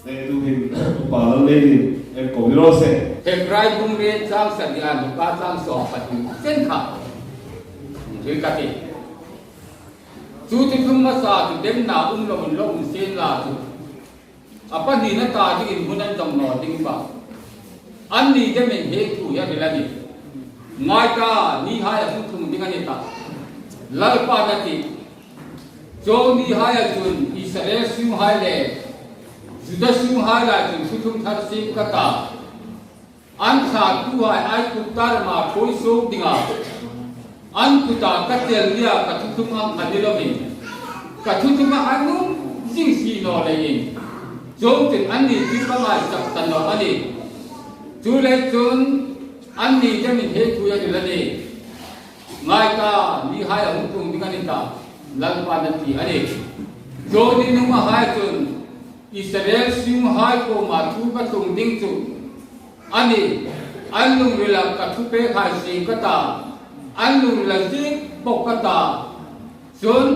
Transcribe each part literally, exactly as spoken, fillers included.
Tuhin Upa Lalneilien en ko ni raw se. Hebrai bung riet chang sari a nupa chang sawm pathum chen kha. Thil ka ti. Chu chu thum masa chu demna um lo, um lo um sien la chu. A pahnina ta dingin hun an dawng naw ding pa. Anni demin hi thu hi a hril a nih. Ngai ta, nihai a hung tlung ding a ni ta. Lalpan a ti. Chu nihai a chun Israel sunghai le Juda sunghai lai chun thuthlung thar siem ka ta. An thlatuhai Aigupta rama phawi suok dinga an kuta ka tel nia, ka thuthlung ang kha ni lovin, ka thuthlung a nung zing si naw leiin. Chuongchun anni chu ka ngaisak ta naw a nih. Chuleiin chun anni demin hi thu hi a hril a nih. Ngai ta, nihai a hung tlung ding a ni ta, Lalpan a ti a nih. Chu ni nunghai chun Israel sunghai kuoma thu ka tlung ding chu a nih. An lungrila ka thupekhai siem ka ta, an lungrila ziek bawk ka ta. Chun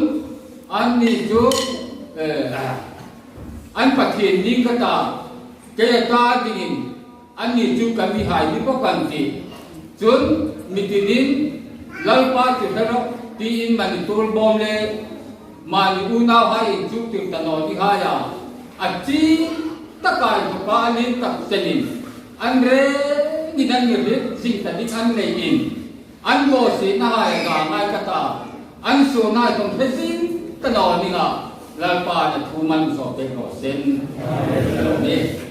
anni chu, eh, an Pathien ning ka ta, kei a ta dingin anni chu ka mihai ni bawk an tih. Chun mitinin Lalpa chu hre rawh tiin mani tuolbawm le mani unauhai inchuktir ta naw ni hai a, a chî taka inthawka an in tak chenin an rengin an mi hriet zing ta ding an neiin, an bawsietnahai a ga ngai ka ta, an suolnahai khawm hre zing ta naw ning a, Lalpan a thu malsawm pek raw se. Amen.